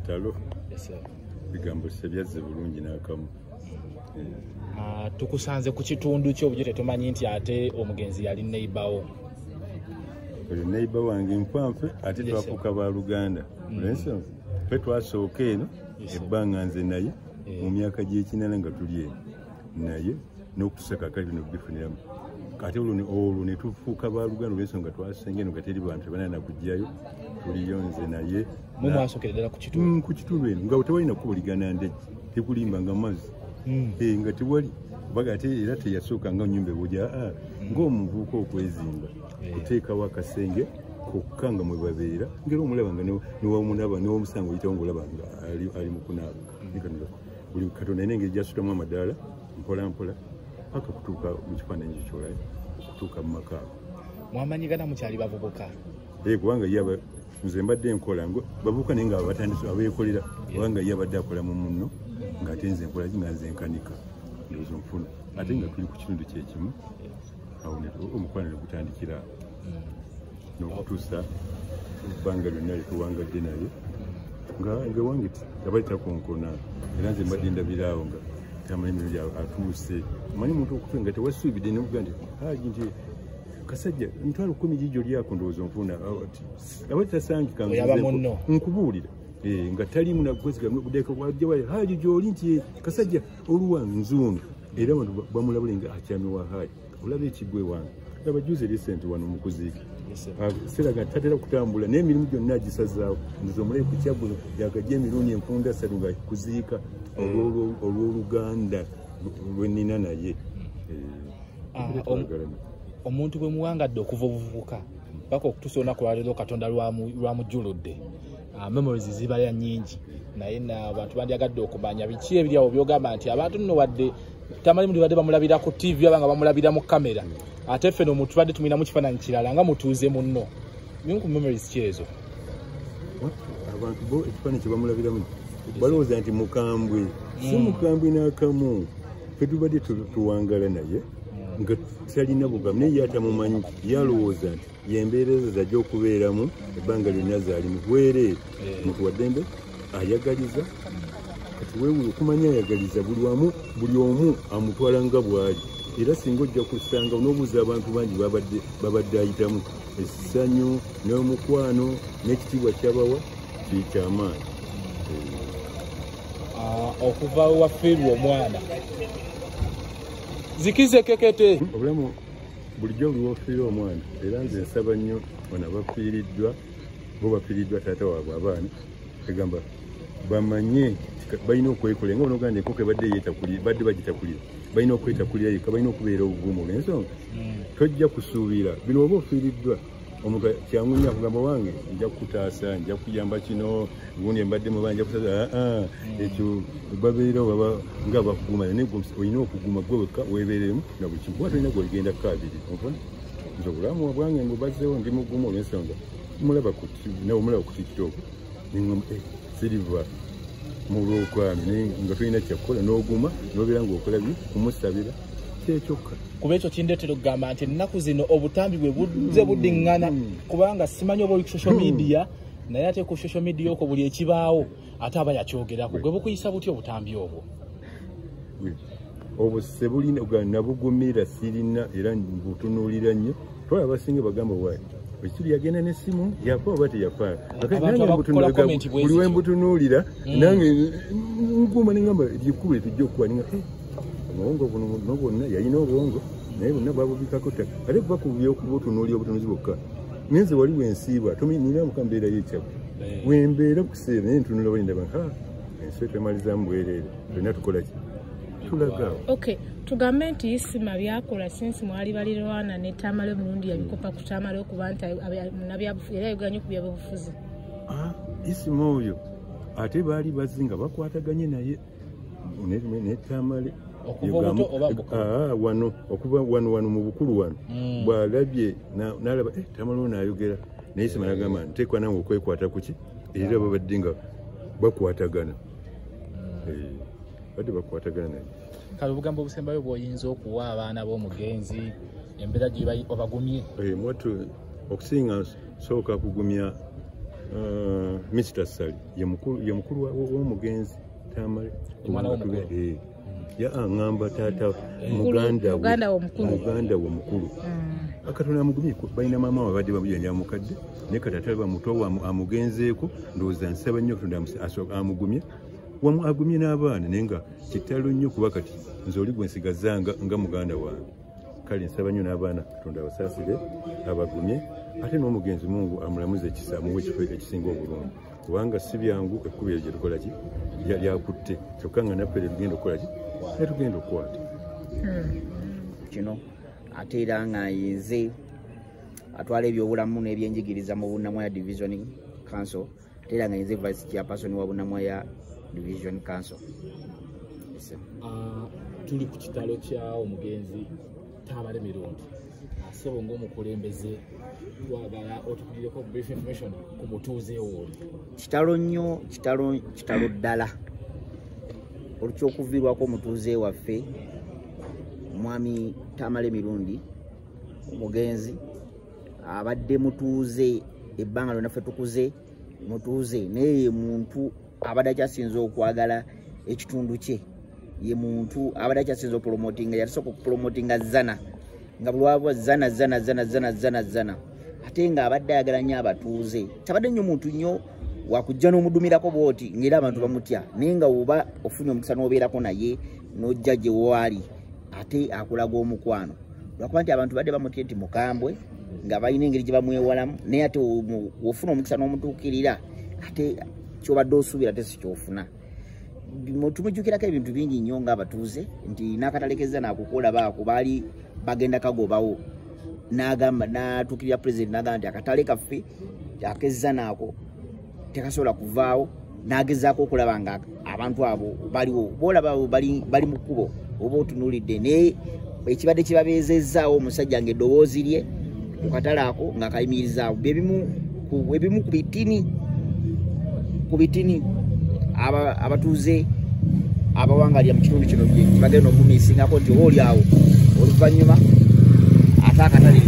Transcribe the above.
Kitalo. Bigambo sebyazze bulungi n'akamu. Tukusanze ku kitundu kyo obujje tetumanyi nti ate omugenzi yali neighbor. Oyo neighbor wange nkwamfe ate twafuuka baluganda. Olw'ensonga ffe twasooka eno ebbanga nze naye mu myaka gy'ekinana nga tuli eno naye n'okutusaka kali bino bifuniramu. Ate olwo ne tufuuka baluganda olw'ensonga twasenga eno nga teri bantu tebanana kujjayo, tuliyo nze naye. Mwe mwasookera ddala ku kitundu? Ku kitundu eno nga tewalina kubuligana ndejje, tekulimba nga mazzi. Nga tewali kubaga ate era teyasooka nga nnyumba ewuja ng'omuvubuka okwezimba kuteekawo akasenge kokka nga mwe babeera, ngera omulaba nga newamunaba newomusanga oyitawo ng'olaba nga ali mu kunaaba. Buli Katonda alina engeri gy'asutamu amadaala mpola mpola paka kutuuka mu kifaananyi ekyo ky'olabye, okutuuka mu maka ago. Mwamanyigana mukyali bavubuka? Kubanga ye nze mbadde nkola bavubuka naye nga batandise abeekolera, kubanga ye abadde akola mu munno ng'ate nze nkola ki nga nze nkanika ndowooza nfuna, ate nga tuli ku kitundu kye kimu awo omukwano ne gutandikira awo n'okutuusa ebbanga lyonna lye tuwangadde naye nga wange abali takonkona, era nze mbadde ndabira awo nga tamanyi emirundi atuuse. Omanyi omuntu okutuuka nga tewasuubidde n'okuga nti Haji nti kasajja emitwalo 10 gigyo lyako ndowooza nfuna, abali tasangika nkubuulira nga taliimu nakwesiga Haji gy'oli nti kasajja oluwa nzuuno, era abantu bamulabule nga akyami wa Haji olaba ekigwe wange. Laba juzi recent wano mu kuziika seraga tatera kutambula n'emirimu gyonna agisazaawo, nze omulabe ku Kyagulo yakajja emirundi enfunda 3 nga kuziika olw'oluganda lwe nnina naye. Omuntu bwe muwangadde okuva obuvubuka paka okutuusa olunaku lwaleero Katonda lwamujjuludde, memories ziba nnyingi, naye abantu bandyagadde okumanya biki ebiri awo by'ogamba nti abantu nno wadde Tamale Mirundi badde bamulabira ku TV aba nga bamulabira mu kamera, ate ffe no tubadde tumulinamu kifaananyi kirala nga mutuuze munno. Bimu ku memories ki ezo? Abantu bo ekifaananyi kye bamulabiramu balowooza nti mukambwe, si mukambwe n'akamu. Ffe tubadde tuwangala naye nga talina bugamu, naye ye atamumanyi yalowooza nti y'embeera ezo zajja okubeeramu ebbanga lyonna zaalimu bwereere. Muntu wa ddembe ayagaliza, kati weewuula okumanya ayagaliza buli wamu, buli omu amutwala nga bw'ali, era singa ojja kusanga n'obuuza abantu bangi babadde ayitamu essanyu n'omukwano n'ekitiibwa kyabawa kyamaanyi. Okuva wafiirwa omwana zikize kekete obulamu bulijjo buli wofiirwa omwana, era nze nsaba nnyo bano abafiiriddwa bo bafiiriddwa taata waabwe abaana egamba bamanye balina okwekolera nga bonoganda enkoko ebadde yeetakulira badde bagitakulira, balina okwetakulira yekka, balina okubeera obugumu olw'ensonga tojja kusuubira bino oba ofiiriddwa omuntu kyangu nnyo akugamba wange nja kukutaasa, nja kukuyamba kino gundi embadde muba nja kutaasa, ekyo babeerawo baba nga bakuguma, naye olina okuguma gwe wekka weebeeremu na buli kimu kuba tolina gw'ogenda kukaabirira. Onfuna nze obulamu bwange mbubazzeewo ndi mugumu olw'ensonga mulaba nawe omulaba ku TikTok neŋŋamba siriva mu lwokwami naye nga tolina kyakukola n'oguma n'obeera ng'okola bi kumusabira kyekyokka. Kuba ekyo kindeetera okugamba nti ennaku zino obutambi bwe buzze buddiŋŋana, kubanga simanyi oba oli ku social media, naye ate ku social media okwo buli ekibaawo ate aba yakyogerako. Gwe bukuyisa butya obutambi obwo? Obwo sebulina nabugumira sirina era mbutunuulira nnyo. Twala abasinga bagamba wayi ekituli yagenda n'essimu yafa oba teyafa, buli we mbutunuulira nange nguma neŋŋamba lyekkubo lyetujja okukuba ninga obwongo buno bwonna yalina obwongo naye bwonna bwabubikako ttaka, ate buva ku byokubutunuulira obutunuzi bwokka. Nenze wali wensiiba nina muka mbeerayo ekyabwe wembeera kuseera naye ntunula bali ndaba ensi twemalizaamu bwereere byonna tukola ki tulagaawo. Okay, tugambe nti Isima byakola since mwali balirwana ne Tamale Mirundi yabikopa ku Tamale okuba nti era ayogera nnyo ku byabufuzi. Isima oyo ate baali bazzi nga bakwataganye naye ne Tamale wano okuva wano wano mu bukulu wano bw'alabye n'alaba Tamale ono ayogera naye Isima n'agamba nteekwa nange okwekwata ku ki, era babadde nga bakwatagana, badde bakwatagana naye. Kale obugambo obusembayo bw'oyinza okuwa abaana b'omugenzi embeera gye obagumye? Mwattu okusinga nsooka kugumya Mr. Sali ye mukulu w'omugenzi Tamale. Ya aŋŋamba taata muganda we omukulu. Akatonda amugumye, balina maama babadde bamujjanja mukadde, naye kati ate muto amugenzeeko. Ndowooza nsaba nnyo Katonda amugumye, wamu agumye n'abaana, naye nga kitalo nnyo kuba kati nze oli gwe nsigazza nga muganda wange. Kale nsaba nnyo n'abaana Katonda abasaasire abagumye, ate n'omugenzi Mungu amulamuze ekisa, amuwe ekifo ekisinga obulungi, kubanga si byangu ekkubo eryo gye tukola ki lyakutte, kyokka nga naffe tugenda okukola ki tugenda okukwata kino. Ate era nga yenze atwala ebyobulamu n'ebyenjigiriza mu Bunamwaya Division Council, ate era nga yenze vice chairperson wa Bunamwaya Division Council. Tuli ku kitalo kya omugenzi Tamale Mirundi. Asebo ng'omukulembeze twagala otukugireko brief information ku mutuuze wooli. Kitalo nnyo, kitalo ddala olw'okuviirwako omutuuze waffe Mwami Tamale Mirundi omugenzi. Abadde mutuuze ebbanga lyonna ffe tukuze mutuuze, naye ye muntu abadde akyasinze okwagala ekitundu kye, ye muntu abadde akyasinze okupromotinga. Yatusooka okupromotinga Zana, nga bulwabwa Zana Zana Zana Zana Zana Zana, ate nga abadde ayagala nnyo abatuuze. Tabadde nnyo muntu nnyo wakujja n'omudumirako bw'oti ng'era abantu bamutya, naye nga oba ofunye omukisa n'obeerako naye n'ojja gye waali ate akulaga omukwano. Lwakuba nti abantu badde bamutya nti mukambwe, nga balina engeri gye bamwewalamu, naye ate wofuna omukisa n'omutuukirira ate ky'obadde osuubira ate si ky'ofuna. Tumujjukirako ebintu bingi nnyo ng'abatuuze nti n'akatalekeza naakukola baako baali bagenda kagobawo, n'agamba n'atuukirira pulezidenti n'agamba nti akatale kaffe akezza naako tekasobola kuvaawo, n'agezaako okulaba nga abantu abo baliwo, boolaba bali mu kkubo oba otunuulidde, naye ekibadde kibabeezezzaawo omusajja ng'eddoboozi lye ku katale ako ng'akayimirizaawo. Ebimu ku bitini abatuuze abawangalira mu kitundu kino gye bagenda okumiisingako nti oba oli awo oluvannyuma ate akatale